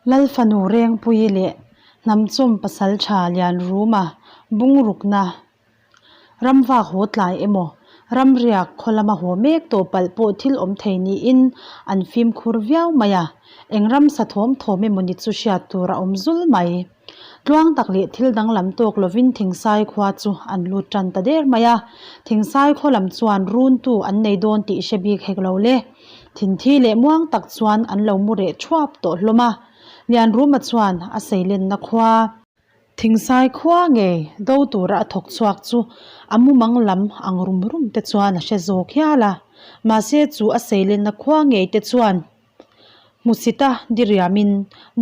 Lalfanu Rengpuii leh Hnamchawm Pasaltha Lianruma bungrukna ramvak haw tlai emaw ramriak khaw lama haw mek tawh palh pawh thil awm thei niin an fimkhur viau mai a, eng ramsa thawm thawm emaw ni chu hriat tur a awm zul mai. Tluang tak leh thil danglam tawk lovin Thingsai khua chu an lut tan ta der mai a, Thingsai khaw lam chuan runtu an nei dawn tih hre bik hek lo le. Thinthi leh muang tak chuan an lo mu reh thuap tawh hlawm a, Lianruma chuan a seilenna khua, Thingsai khua ngei do tura a thawk chhuak chu a mumang lam ang rum rum te chuan a hre zawk hial a, mahse chu a seilenna khua ngei te chuan Hmusita diriamin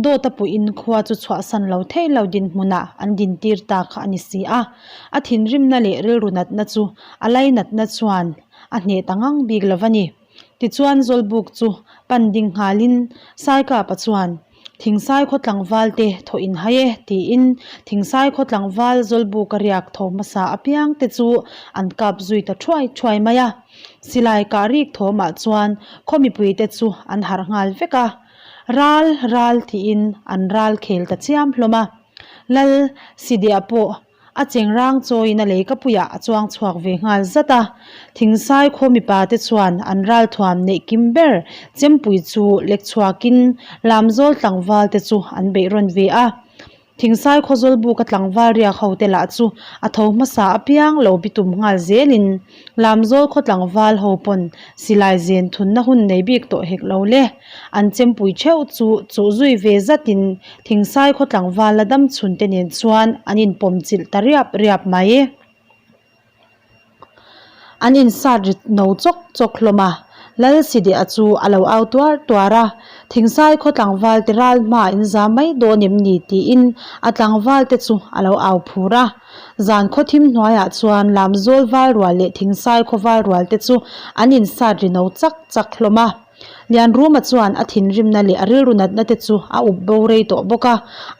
dawt a puiin khua chu chhuahsan lo thei lo dinhmunah an dintir ta kha a ni si a. A thinrimna leh rilru natna chu a lainatna chuan a hneh ta ngang bik lo va ni. Tichuan Zawlbuk chu pan ding nghalin Saikapa chuan, Thingsai khaw tlangval te thaw in hai e, tiin Thingsai khaw tlangval Zawlbuka riak tho hmasa apiang te chu an kap zui ta thuai thuai mai a. Silai kah rik thawmah chuan khaw mipuite chu an harh nghal vek a, ral ral tiin an ral khel ta chiam hlawm a. Lal Sidiah pawh a chengrang chawiin a leikapuiah a chuang chhuak ve nghal zat a. Thingsai khaw mipa te chuan an ral thuam neih kim ber chempui chu lek chhuakin Lamzawl tlangval te chu an beih rawn ve a. Thingsai khawzawl buka tlangval riak ho te lah chu a tho hmasa apiang lo bitum nghal zelin Lamzawl khaw tlangval ho pawn silai zen thunna hun nei bik tawh hek lo le. An chempui theuh chu chuh zui ve zatin Thingsai khaw tlangval la dam chhun te nen chuan an inpawm chilh ta riap riap mai. An insat ri no chawk chawk hlawm a, Lal Sidiah chu a lo au tuar tuar a, Thingsai khaw tlangval te ral hma in za mai dawn em ni tiin a tlangval te chu a lo au phur a. Zan khaw thim hnuaiah chuan Lamzawl val rual leh Thingsai khaw val rual te chu an insat ri no chak chak hlawm a. Lianruma chuan a thinrimna leh a rilru natna te chu a up bo rei tawh bawk a,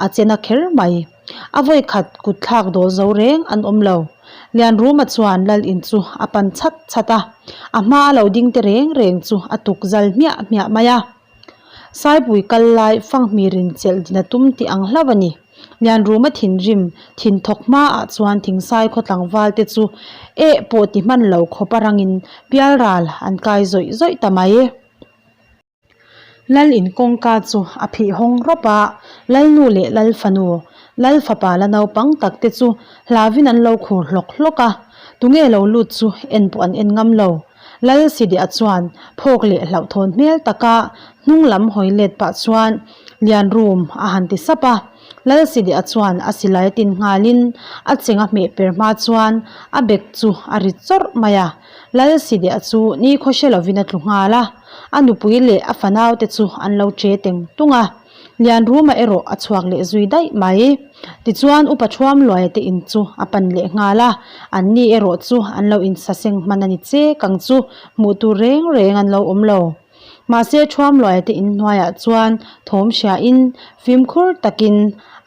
a chena kher mai. A vawi khat kut thlak dawl zo reng an awm lo. Lianruma chuan lal in chu a pan chhat chhat a, a hma a lo ding te reng reng chu a tuk zal hmiah hmiah mai a. Saipui kal lai fanghmir in chelh din a tum tih ang hlauh a ni. Lianruma thinrim thin thawk hma ah chuan thingsai khaw tlangval te chu eh pawh ti hman lo khawp a rangin pialral an kai zawih zawih ta mai. Lal in kawngka chu a phih hawng rawp a, Lalnu leh Lal fanu, Lal fapa la naupang tak te chu hlauin an lo khur hlawk hlawk a, tunge lo lut chu en pawh an en ngam lo. Lal Sidiah chuan phawk leh hlauhthawn hmel taka hnung lam hawi let pah chuan Lianrum a han ti sap a, Lal Sidiah chuan a silai tin nghalin a cheng a hmeh per hma chuan a bek chu a ri chawrh mai a, Lal Sidiah chu nikhaw hre lovin a tlu nghal a. A nupui leh a fanaute chu an lo che teng tung a, Lianruma erawh a chhuak leh zui daih mai. Tichuan Upa Thuamluaia te in chu a pan leh nghal a, anni erawh chu an lo insaseng hman a ni che kang chu hmuh tur reng reng an lo awm lo. Mahse Thuamluaia te in hnuaiah chuan thawm hriain fimkhur takin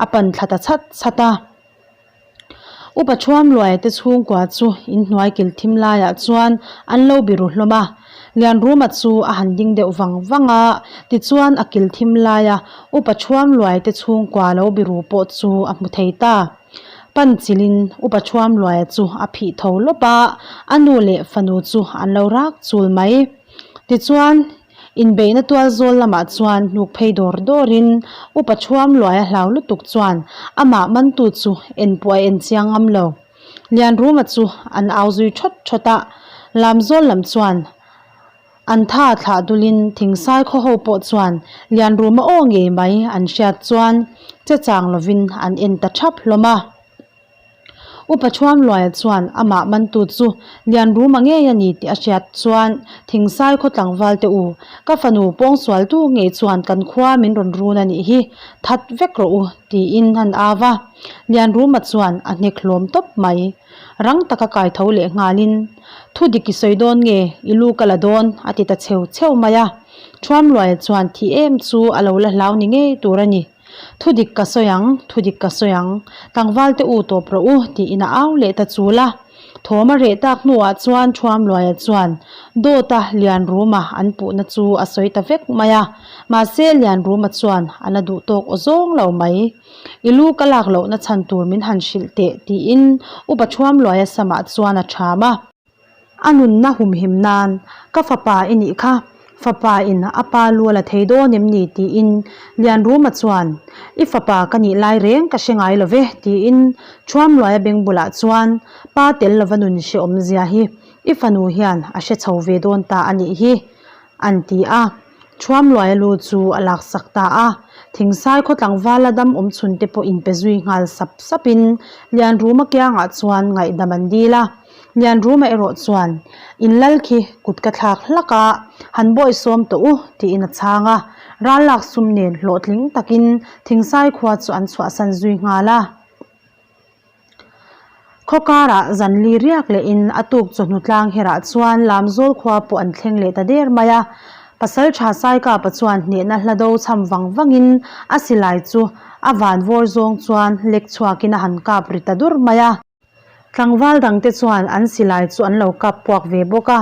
a pan thla ta chhat chhat a. Upa Thuamluaia te chhungkua chu inhnuai kil thim laiah chuan an lo biru hlawm a, Lianruma chu a han ding deuh vang vang a, tichuan a kil thim laia Upa Thuamluaia te chhungkua lo biru pawh chu a hmu thei ta. Pan chilin Upa Thuamluaia chu a phih tho lawp a, a nu leh fanu chu an lo rak chul mai. Tichuan. Inbeihna tual zawl lamah chuan hnuk phei dawr dawrin Upa Thuam Luaia hlau lutuk chuan amah mantu chu en pawh a en chiang ngam lo. Lianruma chu an au zui thawt thawt a, Lamzawl lam chuan an tha thlah dulin Thingsai khaw ho pawh chuan Lianruma aw ngei mai an hriat chuan che chang lovin an en ta thap hlawm a. Upa Thuamluaia chuan amah mantu chu Lianruma ngei a ni tih a hriat chuan Thingsai khaw tlangval te u, ka fanu pawngsualtu ngei chuan kan khua min rawn run a nih hi, that vek rawh u tiin an au a. Lianruma chuan a hnek hlawm tawp mai. Rang taka kai tho leh nghalin, Thu dik i sawi dawn nge, i lu ka la dawn a ti ta cheu cheu mai a. Thuamluaia chuan thih em chu a lo la hlau ni ngei tur a ni. Thu dik ka sawi ang, thu dik ka sawi ang, tlangval te u tawp rawh u, tiin a au leh ta chul a. Thawm a reh tak hnuah chuan Thuamluaia chuan dawta Lianruma an puhna chu a sawi ta vek mai a, mahse Lianruma chuan a la duh tawk aw zawng lo mai. I lu ka lak lohna chhan tur min han hrilh teh tiin Upa Thuamluaia samah chuan a ṭham a. A nunna humhim nan, Ka fapa i nih kha, fapa in a pa lu a la thei dawn em ni? tiin Lianruma chuan, I fapa ka nih lai reng ka hre ngai lo ve, tiin Thuamluaia beng bulah chuan, Pa tel lova nun hre awmzia hi i fanu hian a hre chho ve dawn ta a nih hi, an ti a. Thuamluaia lu chu a laksak ta a, Thingsai khaw tlangvala dam awm chhun te pawh inpe zui nghal sap sapin Lianruma kiangah chuan ngaihdam an dil a. Lianruma erawh chuan, In lal khi kut ka thlak hlak a, han bawi sawm tawh u, tiin a chhang a. Ral lak sum nen hlawhtling takin Thingsai khua chu an chhuahsan zui nghal a. Khaw karah zan li riak lehin a tuk chawhnu tlang herah chuan Lamzawl khua pawh an thleng leh ta der mai a. Pasaltha Saikapa chuan hnehna hla do chham vang vangin a silai chu a van vawr zawng chuan lek chhuakin a han kap ri ta dur mai a. Tlangval dangte chuan an silai chu an lo kap puak ve bawk a.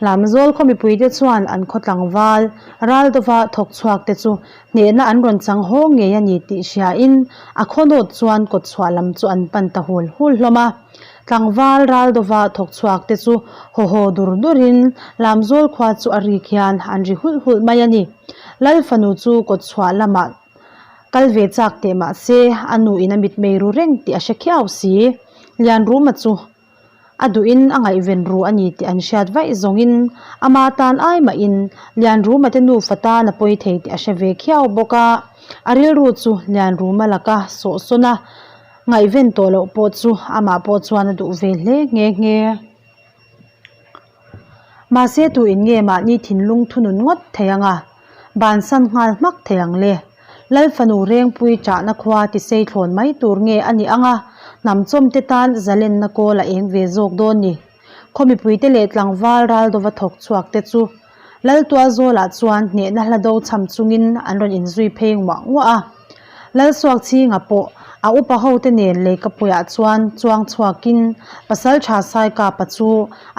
Lamzawl khaw mipuite chuan an khaw tlangval ral dova thawk chhuak te chu Hnehna an rawn chang haw ngei a ni tih hriain a khawnawt chuan kawtchhuah lam chu an pan ta hul hul hlawm a. Tlangval ral dova thawk chhuak te chu haw haw dur durin Lamzawl khua chu a rik hian an ri hulh hulh mai a ni. Lal fanu chu kawtchhuah lamah kal ve chak teh mah se a nu in a mitmei ru reng tih a hre khiau si. Lianruma chu A duhin a ngaihven ru a ni tih an hriat vaih zawngin ama tan ai mahin Lianruma te nufa tan a pawi thei tih a hre ve khiau bawk a. A rilru chu Lianruma laka sawhsawn a ngaihven tawh loh pawh chu amah pawh chuan a duh ve hle nghe nghe. Mahse tu in nge mahni thinlung thunun ngawt thei ang a, bansan nghal hmak thei ang le. Lal fanu Rengpui ṭahna khua tisei thlawn mai tur nge a nih ang a, hnam chawmte tan zalenna kawl a eng ve zawk dawn ni. Khaw mipuite leh tlangval Raldova thawk chhuak te chu Laltualzawlah chuan hnehna hla do chham chungin an rawn inzui phei nguah nguah a. Lalsuakchhinga pawh a upa hote nen leikapuiah chuan chuang chhuakin Pasalṭha Saikapa chu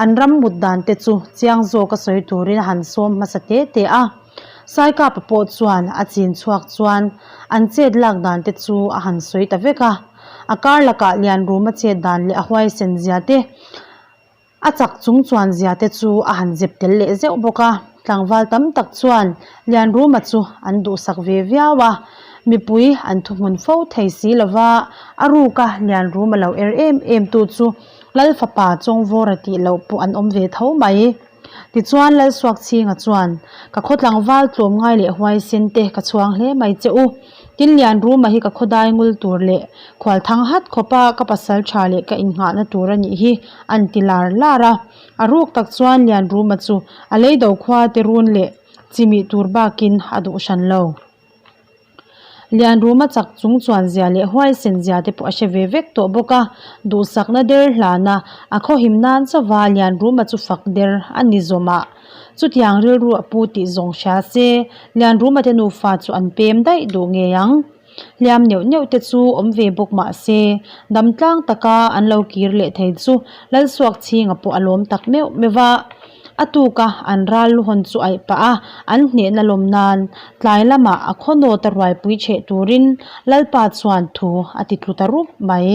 an ram mut dan te chu chiang zawka sawi turin a han sawm hmasa te te a. Saikapa pawh chuan a chin chhuak chuan an chet lak dan te chu a han sawi ta vek a. A kar lakah Lianruma chet dan leh a huaisen zia te A chak chung chuan zia te chu a han zep tel leh zeuh bawk a, tlangval tam tak chuan Lianruma chu an duhsak ve viau a, mipui an thuhmun fo thei si lova, a ruka Lianruma lo er em em tu chu Lal fapa Chawngvawra tih loh pawh an awm ve tho mai. Tichuan Lalsuakchhinga chuan, Ka khaw tlangval tlawmngai leh huaisen te ka chhuang hle mai che u. Tin Lianruma hi ka khawdai ngul tur leh khualthang hat khawpa ka pasal tha leh ka innghahna tur a nih hi an ti lar lar a. A ruk tak chuan Lianruma chu a leido khua te run leh chimih tur bakin a duh hran lo. Lianruma chak chung chuan zia leh huaisen zia te pawh a hre ve vek tawh bawk a, duhsakna der hlana a khawhim nan chauva Lianruma chu fak der a ni zawm a. Chutiang rilru a pu tih zawng hria se, Lianruma te nufa chu an pem daih duh ngei ang. Hliam neuh neuh te chu awm ve bawk mah se, dam tlang taka an lo kir leh thei chu Lalsuakchhinga pawh a lawm tak meuh meuh va. A tuka an ral lu hawn chu aih pah a, an hnehna lawm nan tlai lamah a khaw nawta ruaipui chheh turin Lalpa chuan thu a ti tlu ta rup mai.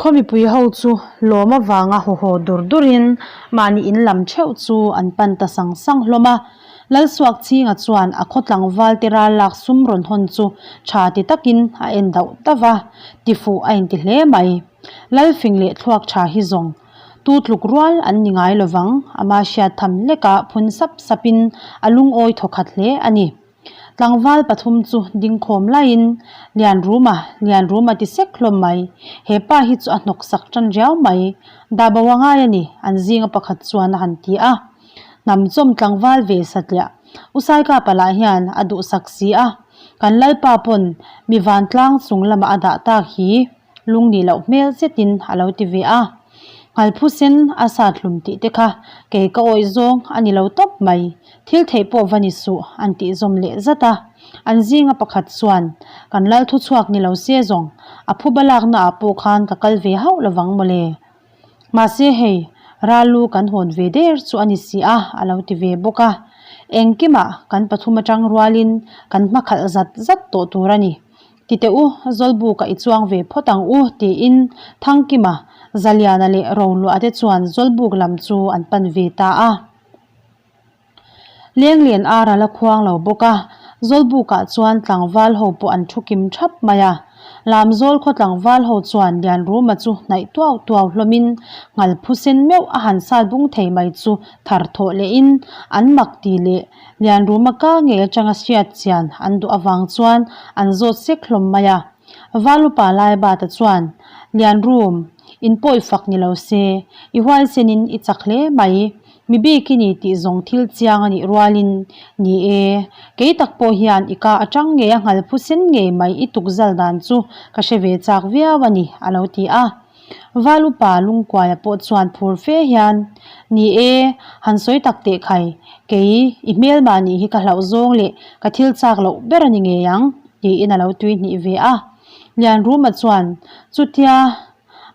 Khaw mipui ho chu lawm avanga haw haw dur durin mahni in lam theuh chu an pan ta sang sang hlawm a. Lalsuakchhinga chuan a khaw tlangval te ral lak sum rawn hawn chu tha ti takin a en dauh dauh va, tifuh a inti hle mai. Lalfing leh thluak tha hi zawng tu tluk rual an ni ngai lovang, ama hriat tham hlekah phun sap sapin a lungawi thawkhat hle a ni. Tlangval pathum chu dingkhawm laiin, Lianruma, Lianruma ti sek hlawm mai. He pa hi chu a hnawk sak tan riau mai. Dah bo a ngai a ni, an zinga pakhat chuan a han ti a. Hnam chawm tlangval ve satliah U Saikapa lah hian a duhsak si a, kan Lalpa pawn mi vantlang chung lamah a dah tak hi. Lung nih loh hmel zetin a lo ti ve a. Nghalphu sen a sat hlum tih te kha kei ka awih zawng a ni lo tawp mai. Thil theih pawh va ni suh an tih zawm leh zat a. An zinga pakhat chuan, Kan lal thuchhuak ni lo se zawng, a phuba laknaah pawh khan ka kal ve hauh lovang mawle. Mahse hei, ral lu kan hawn ve der chu a ni si a, a lo ti ve bawk a. Engkimah kan pathum atang rualin kan hmakhalh zat zat tawh tur a ni. Ti teh u, Zawlbuka i chuang ve phawt ang u, tiin Thangkima, Zaliana leh Roluah te chuan Zawlbuk lam chu an pan ve ta a. Lenglen ar a la khuang lo bawk a, Zawlbukah chuan tlangval ho pawh an thu kim thap mai a. Lamzawl khaw tlangval ho chuan Lianruma chu hnaih tuau tuau hlawmin nghal phusen meuh a han sat bung thei mai chu thar thawh lehin an mak ti leh Lianruma ka ngei atanga hriat chian an duh avang chuan an zawt sek hlawm mai a. Valupa Laibata chuan, Lianrum, in pawi fak ni lo se, i huaisenin i chak hle mai. Mi bik i ni tih zawng thil chiang a nih rualin, ni e, kei tak pawh hian i ka atang ngei a nghal phusen ngei mai i tukzal dan chu ka hre ve chak viau a ni, a lo ti a. Val upa Lungkuaia pawh chuan phur fe hian, Ni e, han sawi tak teh khai, kei i hmelmah nih hi ka hlauh zawng leh ka thil chak loh ber a ni ngei ang, tiin a lo tui hnih ve a. Lianruma chuan, Chutia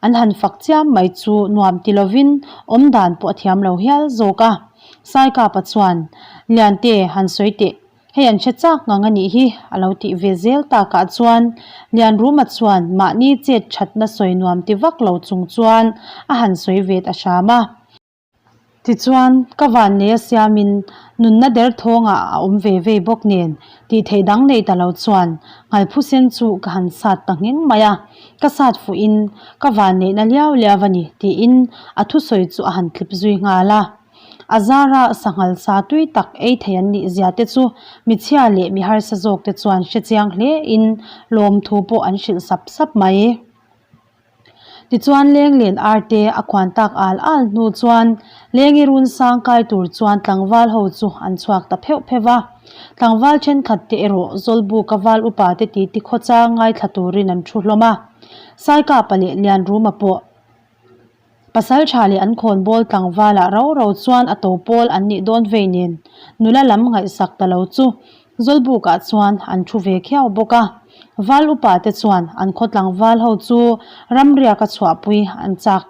An han fak chiam mai chu nuam ti lovin awm dan pawh a thiam lo hial zawk a. Saikapa chuan, Liante, han sawi teh, hei an hre chak ngang a nih hi, a lo tih ve zel takah chuan Lianruma chuan mahni chet thatna sawi nuam ti vak lo chung chuan a han sawi ve ta hram a. Tichuan, ka vanneia siamin nunna derthawngah a awm ve vei bawk nen tih theih dang nei ta lo chuan Nghalphusen chu ka han sat ta ngheng mai a, ka sat fuhin ka vanneihna liau liau a ni tiin a thusawi chu a han tlip zui nghal a. A zara sanghal sa tui tak ei thei an nih zia te chu michhia leh mi harsa zawk te chuan hrechiang hle in lawmthu pawh an hrilh sap sap mai. Tichuan Lenglen arte a khuan tak al al hnu chuan Lengi run sang kai tur chuan tlangval ho chu an chhuak ta pheuh pheuh va. Tlangval thenkhat te erawh Zawlbuka val upa te titi khawchang ngaithla turin an thu hlawm a. Saikapa leh Lianruma pawh Pasal tha leh an khawnbawl tlangvalah rau rau chuan a to pawl an nih dawn vei nen nula lam ngaihsak ta lo chu Zawlbukah chuan an thu ve khiau bawk a. Val upa te chuan an khaw tlangval ho chu ramriaka chhuahpui an chak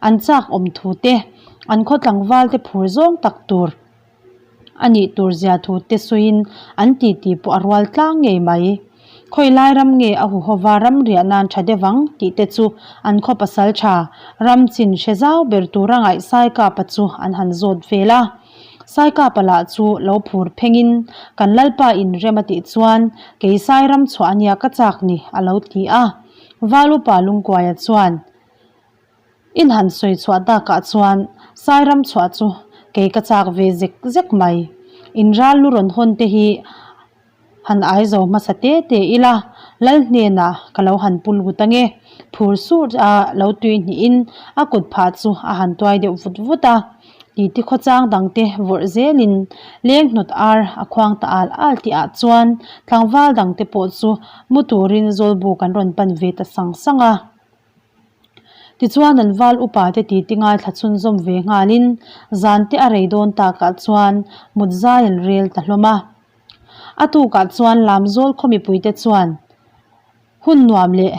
an chak awm thu te, an khaw tlangval te phur zawng tak tur a nih tur zia thu te sawiin an titi pawh a rual tlang ngei mai. Khawi lai ram nge a huhova ram riah nan tha deuh ang tih te chu an khaw pasal tha ram chin hre zau ber tura ngaih Saikapa chu an han zawt vel a. Saikapa lah chu lo phur phengin kan Lalpa in rem a tih chuan kei Sai ram chhuah ania ka chak ni a lo ti a. Valupa Lungkuaia chuan In han sawi chhuah takah chuan Sai ram chhuah chu kei ka chak ve zek zek mai. In ral lu rawn hawn te hi Han ai zo hmasa te te ila, Lal hnenah ka lo han pu lut ange. Phur sur a lo tui hnihin a kut phah chu a han tuai deuh vut vut a. Titi khawchang dangte vawrh zelin leng hnawt ar a khuang ta al al tihah chuan tlangval dangte pawh chu mu turin Zawlbuk an rawn pan ve ta sang sang a. Tichuan an val upa te titi ngaithla chhunzawm ve nghalin zan te a rei dawn takah chuan mut zai an rel ta hlawm a. A tukah chuan Lamzawl khaw mipuite chuan hun nuam leh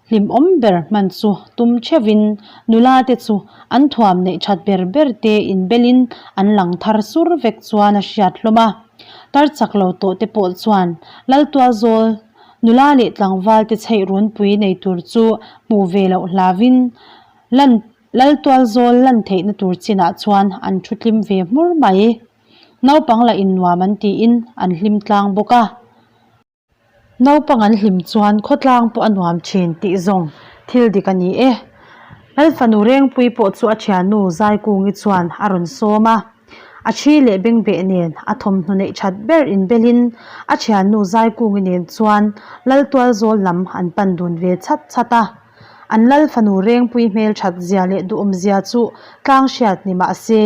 hlimawm ber hman chu tum theuhin nula te chu an thuam neih that ber ber te inbelin an lang thar sur vek chuan a hriat hlawm a. Tar chak lo tawh te pawh chuan Laltualzawl nula leh tlangval te chheih runpui nei tur chu hmuh ve loh hlauhin lan Laltualzawl lan theihna tur chinah chuan an thu tlim ve hmur mai. Naupang lah in nuam an tiin an hlim tlang bawk a. Naupang an hlim chuan khawtlang pawh a nuam thin tih zawng thil dik a ni e. Lalfanu Rengpui pawh chu a thiannu Zaikungi chuan a rawn sawm a. A thi leh bengbeh nen a thawmhnaw neih that ber inbelin a thiannu Zaikungi nen chuan Laltualzawl lam an pan dun ve chhat chhat a. An lal fanu Rengpui hmel that zia leh duhawm zia chu tlang hriat ni mah se,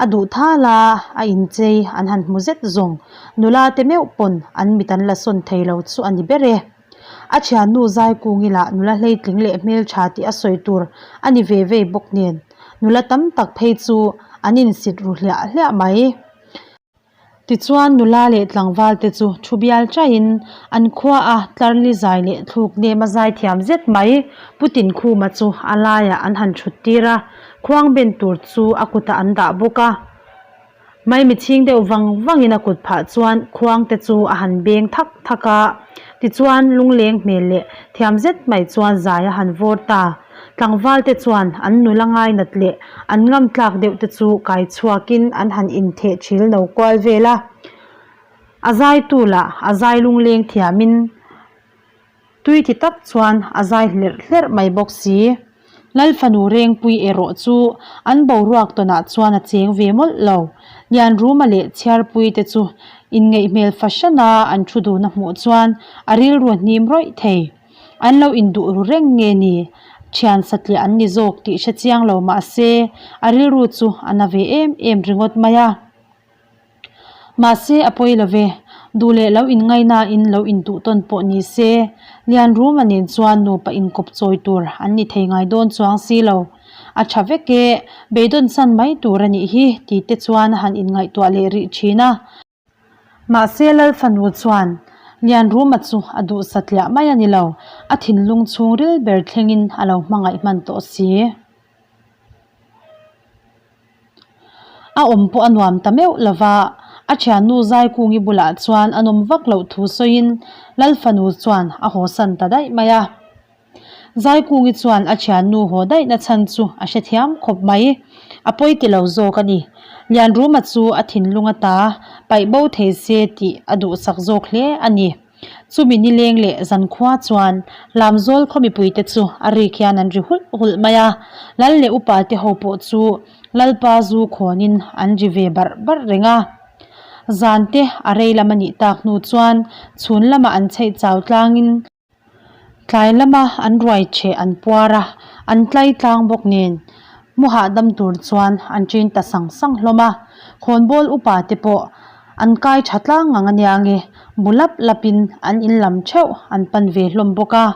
a duh thal a, a inchei an han hmu zet zawng. Nula te meuh pawn an mit an la sawn thei lo chu a ni ber e. A thiannu Zaikungi lah nula hleitling leh hmeltha tih a sawi tur a ni ve vei bawk nen, nula tam tak phei chu an insit ru hliah hliah mai. Tichuan nula leh tlangval te chu thu bial chaiin an khua a tlarli zai leh thluk nem a zai thiam zet mai. Pu Tinkhuma chu a laiah an han thut tir a, khuang ben tur chu a kutah an dah bawk a. Maimi chhing deuh vang vangin a kut phah chuan khuang te chu a han beng thak thak a, tichuan lungleng hmel leh thiam zet mai chuan zai a han vawr ta. Tlangval te chuan an nula ngainat leh an ngam tlak deuh te chu kai chhuakin an han intheh thil no kual vel a. A zaitu lah a zai lungleng thiamin Tui ti tak chuan a zai hlerh hlerh mai bawk si. Lalfanu Rengpui erawh chu an boruak tawnah chuan a cheng ve mawlh lo. Lianruma leh Chhiarpui te chu inngeih hmel fahran a an thu dun a hmuh chuan a rilru a hnim rawih thei. An lo induh ru reng nge ni? Thian satliah an ni zawk tih hre chiang lo mah se a rilru chu a na ve em em ringawt mai a. Mahse a pawi lo ve, duh leh lo inngaihnain lo intuh tawn pawh ni se, Lianruma nen chuan nupa inkawp chawi tur an ni thei ngai dawn chuang si lo. A tha vek e, beidawn san mai tur a nih hi ti te chuan a han inngaihtuah leh rih thin a. Mahse Lalfanu chuan Lianruma chu a duh satliah mai a ni lo, a thinlung chhungril ber thlengin a lo hmangaih hman tawh si. A awm pawh a nuam ta meuh lo va, a thiannu Zaikungi bulah chuan a nawm vak loh thu sawiin Lalfanu chuan a hawsan ta daih mai a. Zaikungi chuan a thiannu haw daihna chhan chu a hrethiam khawp mai, a pawi ti lo zawk a ni. Lianruma chu a thinlung ata paih bo thei se tih a duhsak zawk hle a ni. Chumi nileng leh zankhua chuan Lamzawl khaw mipuite chu a rik hian an ri hulh hulh mai a, Lal leh upa te ho pawh chu Lalpa zu khawnin an ri ve barh barh reng a. Zan te a rei lam a nih tak hnu chuan chhun lamah an chheih chau tlangin, Tlai lama an ruai cheh an puar a, an tlai tlang bawk nen mu hahdam tur chuan an ṭin ta sang sang hlawm a. Khawnbawl upa te pawh an kai ṭha tlang ngang ania nge, bu lap lapin an in lam ṭheuh an pan ve hlawm bawk a.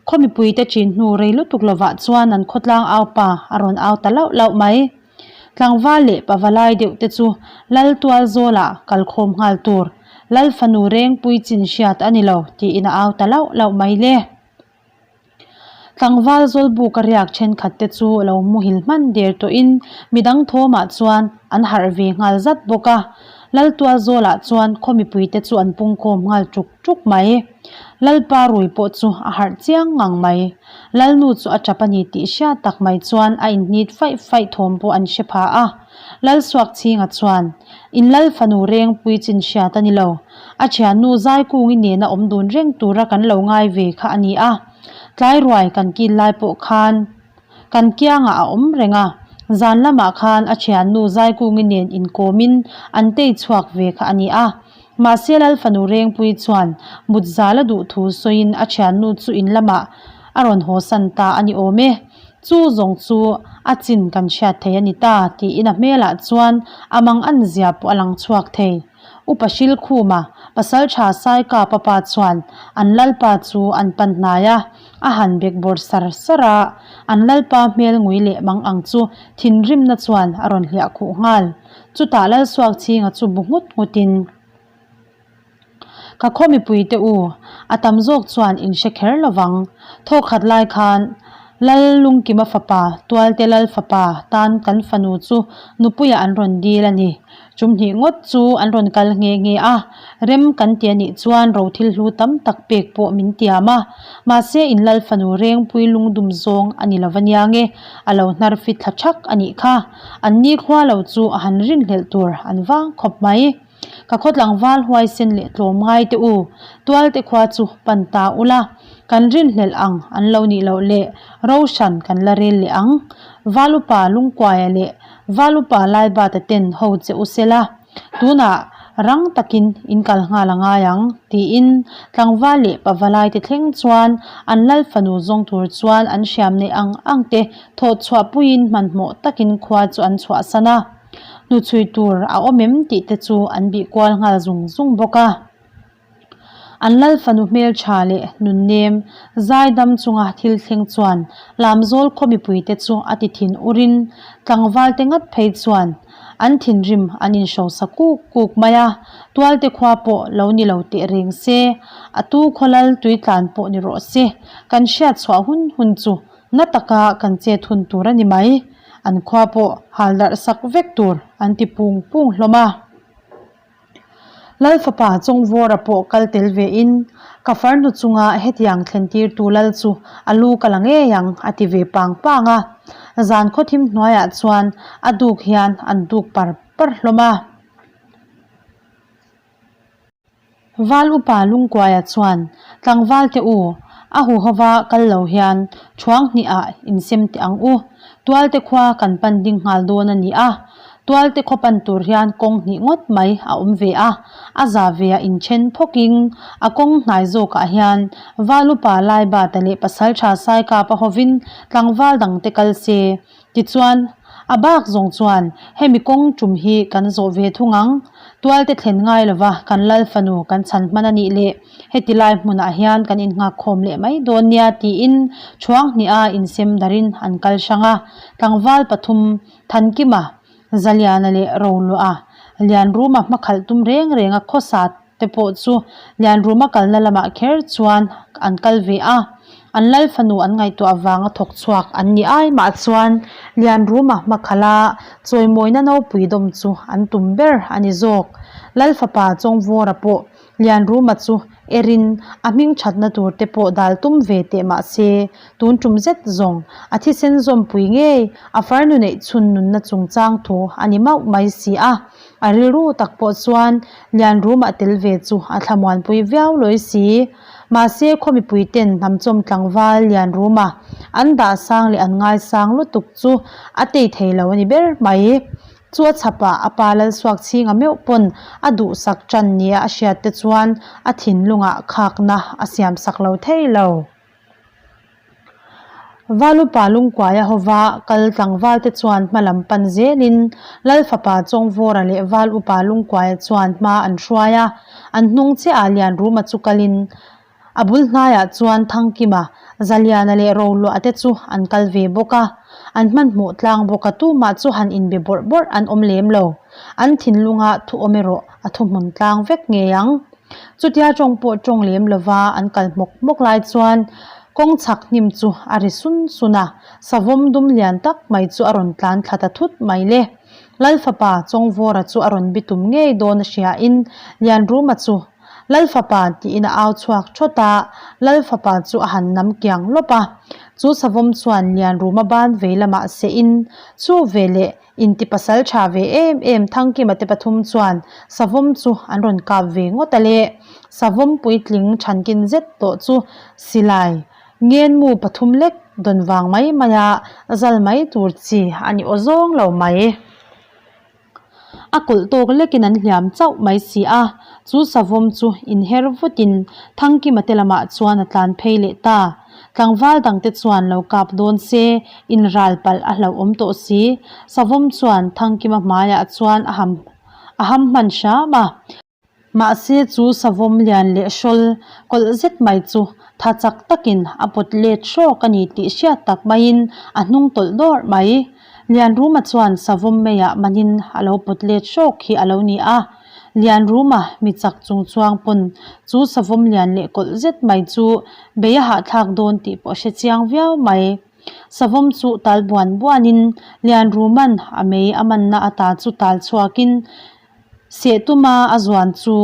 Khaw mipuite ṭin hnu rei lutuk lovah chuan an khawtlang aupa a rawn au ta lauh lauh mai. Tlangval leh pavalai deuh te chu Lal tual zawlah kal khawm nghal tur, Lal fanu rengpui chin hriat a ni lo tiin a au ta lauh lauh mai le. Tlangval zawlbuk a riak thenkhat te chu lo muhil hman der tawhin midang thawmah chuan an harh ve nghal zat bawk a. Lal tual zawlah chuan khaw mipui te chu an pungkhawm nghal ṭuk ṭuk mai. Lalpa rui pawh chu a harh chiang ngang mai. Lalnu chu a tap a ni tih hriat tak mai chuan a inhnit faih faih thawm pawh an hre pha a. Lalsuakchhinga chuan, In lal fanu rengpui chin hriat a ni lo. A thiannu Zaikungi nena awm dun reng tura kan lo ngai ve kha a ni a. Tlai ruai kan kil lai pawh khan kan kiangah a awm reng a. Zan lamah khan a thiannu Zaikungi nen inkawmin an tei chhuak ve kha a ni a. Mahse Lal fanu Rengpui chuan mut zal a duh thu sawiin a thiannu chu in lamah a rawn haw san ta a ni awm e. Chu zawng chu a chin kan hriat thei a ni ta tiin a hmelah chuan a mang an zia pawh a lang chhuak thei. Upa Hrilkhuma, Pasaltha Saika papa chuan an Lalpa chu an pan hnai a, a han bek bawr sar sar a, an Lalpa hmel ngui leh mang ang chu thinrimna chuan a rawn hliah khuh nghal. Chutah Lalsuakchhinga chu bu nghut nghutin, Ka khaw mipuite u, a tam zawk chuan in hre kher lo vang. Thawk khat lai khan Lal Lungkima fapa, Tualte Lal fapa tan kan fanu chu nupuiah an rawn dil a ni. Chumhnih ngawt chu an rawn kal nghe nghe a, rem kan ti a nih chuan ro thil hlu tam tak pek pawh min tiam a. Mahse in Lal fanu rengpui lungdum zawng a ni lo va nia nge, a lo hnar fit thla thak a nih kha. An ni khua lo chu a han rinhlelh tur an vang khawp mai. Ka khaw tlangval huaisen leh tlawm ngai teh u, Tualte khua chu pan ta ula, kan rinhlelh ang an lo nih loh leh ro hran kan la rel leh ang. Valupa Lungkuaia leh Valupa Laibata ten ho che u sela. Tunah rang takin in kal nghal a ngai ang, tiin tlangval leh pavalaite thleng chuan an lal fanu zawng tur chuan an hriam neih ang ang te thawh chhuah puiin hmanhmawh takin khua chu an chhuahsan a. Hnuchhui tur a awm em tih te chu an bih kual nghal zung zung bawk a. An lal fanu hmeltha leh nunnem zaidam chunga thil thleng chuan Lamzawl khaw mipuite chu a ti thin urin tlangvalte ngat phei chuan. An thinrim an inhrosa kuk kuk mai a, Tualte khua pawh lo ni lo teh reng se, a tu khaw lal tui tlan pawh ni rawh se, kan hriat chhuah hun hun chu na taka kan chet hun tur a ni mai. An khua pawh hal darh sak vek tur an ti pung pung hlawm a. Lal fapa Chawngvawra pawh kal tel ve in, Ka farnu chunga hetiang thlen tirtu lal chu a lu ka la ngei ang a ti ve pang pang a. Zan khawthim hnuaiah chuan a duk hian an duk par par hlawm a. Val upa Lungkuaia chuan, Tlangval te u, a huhova kal lo hian thuang hnihah insem teh ang u. Tualte khua kan pan ding nghal dawn a ni a. Tualte khaw pan tur hian kawng hnih ngawt mai a awm ve a, a za ve a inthen phawkin a kawng hnai zawkah hian Val upa Laibata leh Pasaltha Saikapa hovin tlangval dangte kal se Tichuan, a bak zawng chuan hemi kawng tum hi kan zawh ve thung ang. Tualte thlen ngai lova kan lal fanu kan chhan hman a nih leh heti lai hmunah hian kan innghak khawm leh mai dawn nia tiin thuang hniha insem darin an kal hrang a. Tlangval pathum Thankima, Zaliana leh Roluaha, Lianruma hmakhalh tum reng renga khawsa te pawh chu Lianruma kalna lamah kher chuan an kal ve a, an lal fanu an ngaihtuah vanga thawk chhuak an ni ai mah chuan Lianruma hmakhala chawimawina nopui dawm chu an tum ber a ni zawk. Lal fapa Chawngvawra pawh Lianruma chu erin a hming thatna tur te pawh dal tum ve teh mah se tun tum zet zawng a thisen zawmpui ngei a farnu neih chhun nunna chungchang thu a ni mauh mai si a. A rilru tak pawh chuan Lianruma tel ve chu a thlamuanpui viau lawi si. Mahse khaw mipui ten hnamchawm tlangval Lianruma an dah sang leh an ngaisang lutuk chu a tei thei lo a ni ber mai. Chu a chhapah a pa Lalsuakchhinga meuh pawn a duhsak tan nia a hriat te chuan a thinlungah khakna a siamsak lo thei lo. Valupa Lungkuaia hova kal tlangval te chuan hma lam pan zelin Lal fapa Chawngvawra leh Val upa Lungkuaia chuan hma an hruai a, an hnung chiahah Lianruma chu kalin a bul hnaiah chuan Thangkima, Zaliana leh Roluah te chu an kal ve bawk a, an hmanhmawh tlang bawk a tumah chu han inbe bawrh bawrh an awm lem lo, an thinlunga thu awm erawh a thuhmun tlang vek ngei ang. Chutia tawng pawh tawng lem lova an kal hmawk hmawk lai chuan kawng chhak hnim chu a ri sun sun a, savawm dum lian tak mai chu a rawn tlan thla ta thut mai le. Lal fapa Chawngvawra chu a rawn bitum ngei dawn a hriain Lianruma chu Lal fapa tiin a au chhuak thawt a, Lal fapa chu a han nam kiang lawp a. Chu savawm chuan Lianruma ban vei lamah sehin chu veleh Inti pasal tha ve em em Thangkima te pathum chuan savawm chu an rawn kap ve ngawt a le. Savawm puitling thankin zet tawh chu silai ngenmu pathum lek dawn vang mai mai a zal mai tur chi a ni aw zawng lo mai. A kawlh tawk lekin an hliam chauh mai si a, chu savawm chu inher vutin Thangkima te lamah chuan a tlan phei leh ta. Tlangval dangte chuan lo kap dawn se, inral palh a hlauhawm tawh si. Savawm chuan Thangkima hmaiah chuan a ham a ham hman hram a. Mahse chu savawm lian leh hrawl kawlh zet mai chu tha chak takin a pawt let hrawk a ni tih hriat tak maiin a hnung tawlh dawrh mai. Lianruma chuan savawm meiah manin a lo pawt let hrawk hi a lo ni a. Lianruma mi chak chung chuang pawn chu savawm lian leh kawlh zet mai chu bei a hahthlak dawn tih pawh a hre chiang viau mai. Savawm chu tal buan buanin Lianruma'n a mei a manna ata chu tal chhuakin seh tuma a zuan chu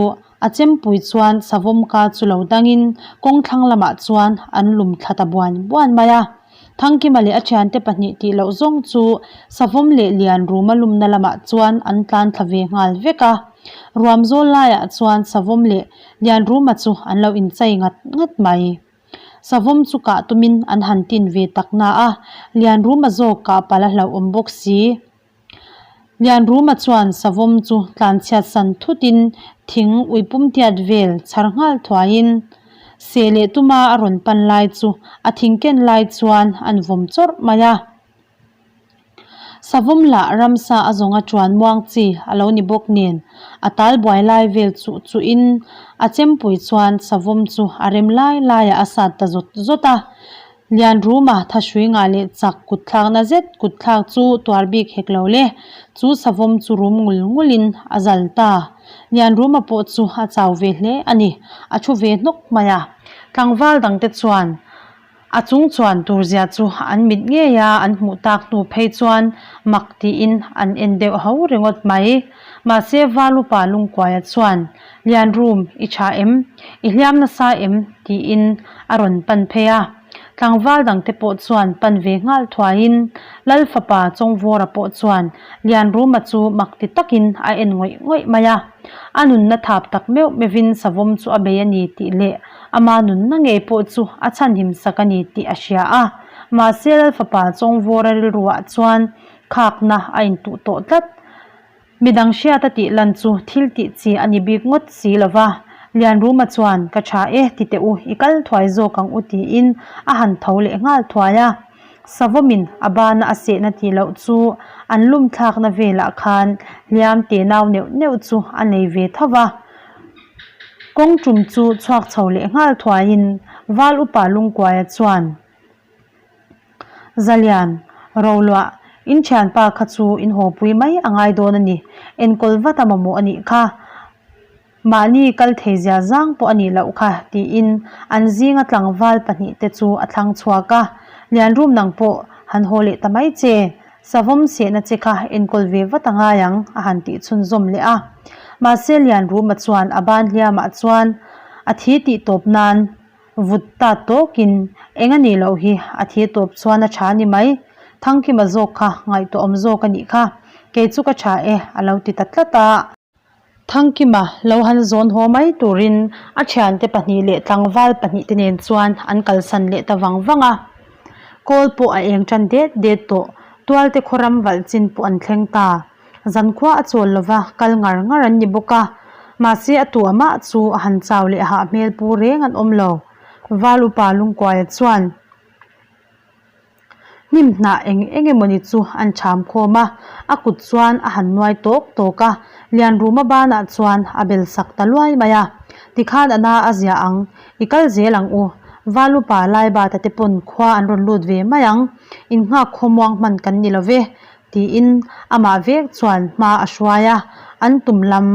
a chempui chuan savawm ka chu lo dangin kawng thlang lamah chuan an lum thla ta buan buan mai a. Thangkima leh a thiante pahnih tih loh zawng chu Savawm leh Lianruma lumna lamah chuan an tlan thla ve nghal vek a. Ruam zawl laiah chuan Savawm leh Lianruma chu an lo inchei ngat ngat mai. Savawm chu kah tumin an han tin ve tak na a, Lianruma zawk kah palh a hlauhawm bawk si. Lianruma chuan savawm chu tlanchhiat san thutin thing uipum tiat vel chhar nghal thuaiin seh leh tuma a rawn pan lai chu a thing ken lai chuan an vawm chawrh mai a. Savawm lah ramsa a zawnga chuan muang chi a lo ni bawk nen a tal buai lai vel chuh chuhin a chempui chuan savawm chu a rem lai laiah a sat ta zawt zawt a. Lianruma thahrui ngah leh chak kutthlakna zet kutthlak chu tuar bik hek lo le. Chu savawm chu rum ngul ngulin a zal ta. Lianruma pawh chu a chau ve hle a ni. A thu ve hnawk mai a. Tlangval dangte chuan A chung chuan turzia chu an mit ngei a, an hmuh tak hnu phei chuan mak tiin an en deuh ho ringawt mai. Mahse Valupa Lungkuaia chuan, Lianrum, i tha em? I hliam nasa em? tiin a rawn pan phei a. Tlangval dangte pawh chuan pan ve nghal thuaiin Lal fapa Chawngvawra pawh chuan Lianruma chu mak ti takin a en ngawih ngawih mai a. A nunna thap tak meuh meuhin savawm chu a bei a ni tih leh Ama nunna ngei pawh chu a chhanhim sak a ni tih a hria a, mahse Lal fapa Chawngvawra rilruah chuan khakna a intuh tawh tlat. Midang hriat a tih lan chu thil tih chi a ni bik ngawt si lo va, Lianruma chuan ka tha e ti teh u, i kal thuai zawk ang u tiin a han tho leh nghal thuai a. Savawmin a bana a sehna tih loh chu an lum thlakna velah khan hliam te nau neuh neuh chu a nei ve tho va. Kawng tum chu chhuak chho leh nghal thuaiin Val Upa Lungkuaia chuan, Zalian, Roluah, in thianpa kha chu in hawpui mai a ngai dawn a ni, enkawl vat a mamawh a nih kha. Mahni kal thei zia zang pawh a nih loh kha, tiin an zinga tlangval pahnihte chu a thlang chhuak a. Lianrum nang pawh han haw leh ta mai che, Savawm sehna che kha enkawl ve vat a ngai ang, a han tih chhunzawm leh a. Mahse Lianruma chuan a ban hliamah chuan a thi tih tawp nan vut ta tawkin eng a nih loh hi a thi tawp chuan a tha ni mai. Thangkima zawk kha ngaihtuahawm zawk a nih kha, kei chu ka tha e a lo ti ta tlat a. Thangkima lo han zawn haw mai turin a thiante pahnih leh tlangval pahnihte nen chuan an kalsan leh ta vang vang a. Kawl pawh a eng tan det det tawh, tualte khawram valh chin pawh an thleng ta. Zankhua a chawl lova kal ngar ngar an ni bawk a, mahse a tu amah chu a han chau leh hah hmel pu reng an awm lo. Val upa Lungkuaia chuan. Hnim hnah eng eng emawni chu an cham khawm a, a kut chuan a han nuai tawk tawk a, Lianruma banah chuan a bel sak ta luai mai a. Tikhan a na a zia ang, i kal zel ang u, Valupa Laibata te pawn khua an rawn lut ve mai ang, innghak khawmuang hman kan ni lo ve, tiin amah vek chuan hma a hruai a, an tum lam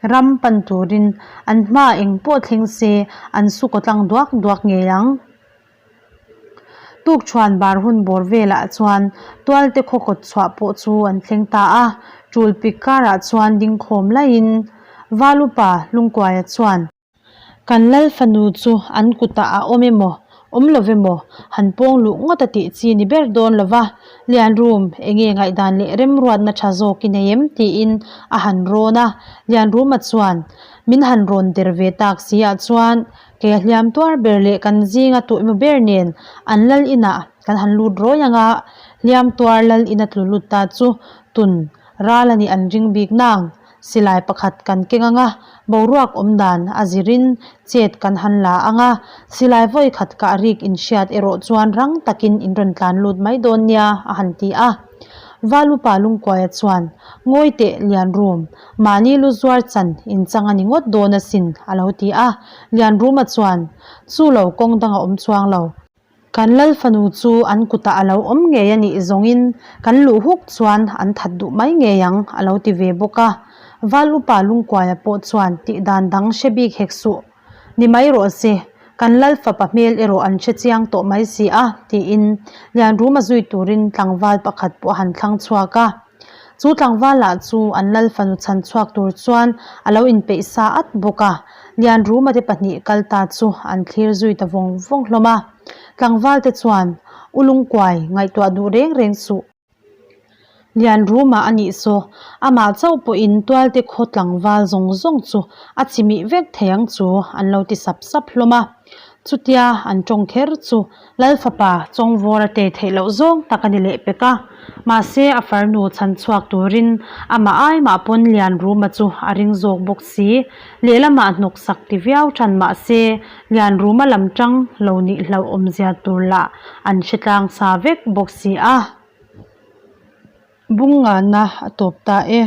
ram pan turin an hma eng pawh thleng se an su kaw tlang duak duak ngei ang. Tukṭhuan bar hun bawr velah chuan tualte khaw kawt chhuah pawh chu an thleng ta a, ṭul pik karah chuan ding khawm laiin Valupa Lungkuaia chuan, Kan Lal fanu chu an kutah a awm emaw, awm lo emaw, han pawng luh ngawt a tih chi ni ber dawn lo va, Lianrum, enge ngaihdan leh remruatna ṭha zawk i nei em? tiin a han rawn a, Lianruma chuan, Min han rawn der ve tak si ah chuan Kei a hliam tuar ber leh kan zinga tuh emaw ber nen an lal inah kan han lut rawi ang a, hliam tuar lal ina tlu lut ta chu tun ral a nih an ring bik nang. Silai pakhat kan keng ang a, boruak awm dan a zirin chet kan han la ang a, silai vawi khat kah rik inhriat erawh chuan rang takin in rawn tlan lut mai dawn nia a han ti a. Valupa Lungkuaia chuan, Ngawi teh Lianrum, mahni lu zuar chan inchang a ni ngawt dawn asin, a lo ti a. Lianruma chuan, Chu lo kawng dang a awm chuang lo. Kan Lal fanu chu an kutah a lo awm ngei a nih zawngin kan luh huk chuan an that duh mai ngei ang, a lo ti ve bawk a. Val upa Lungkuaia pawh chuan tih dan dang hre bik hek suh. Ni mai rawh se, kan Lal fapa hmel erawh an hre chiang tawh mai si a, tiin Lianruma zui turin tlangval pakhat pawh a han thlang chhuak a. Chu tlangval lah chu an Lal fanu chhan chhuak tur chuan a lo inpeih sa at bawk a, Lianruma te pahnih kal ta chu an thlir zui ta vawng vawng hlawm a. Tlangval te chuan, U Lungkuai, ngaihtuah duh reng reng suh. Lianruma a nih saw, amah chauh pawhin tualte khaw tlangval zawng zawng chu a chimih vek thei ang chu an lo ti sap sap hlawm a. Chutia an tawng kher chu Lal fapa Chawngvawr a tei theih loh zawng tak a ni leh pek a. Mahse a farnu chhan chhuak turin amah ai mah pawn Lianruma chu a ring zawk bawk si. Lehlamah hnawk sak ti viau than mahse Lianruma lam tang lo nih hlauh awmzia tur lah an hre tlang sa vek bawk si a. Bung ngana a tawp ta e.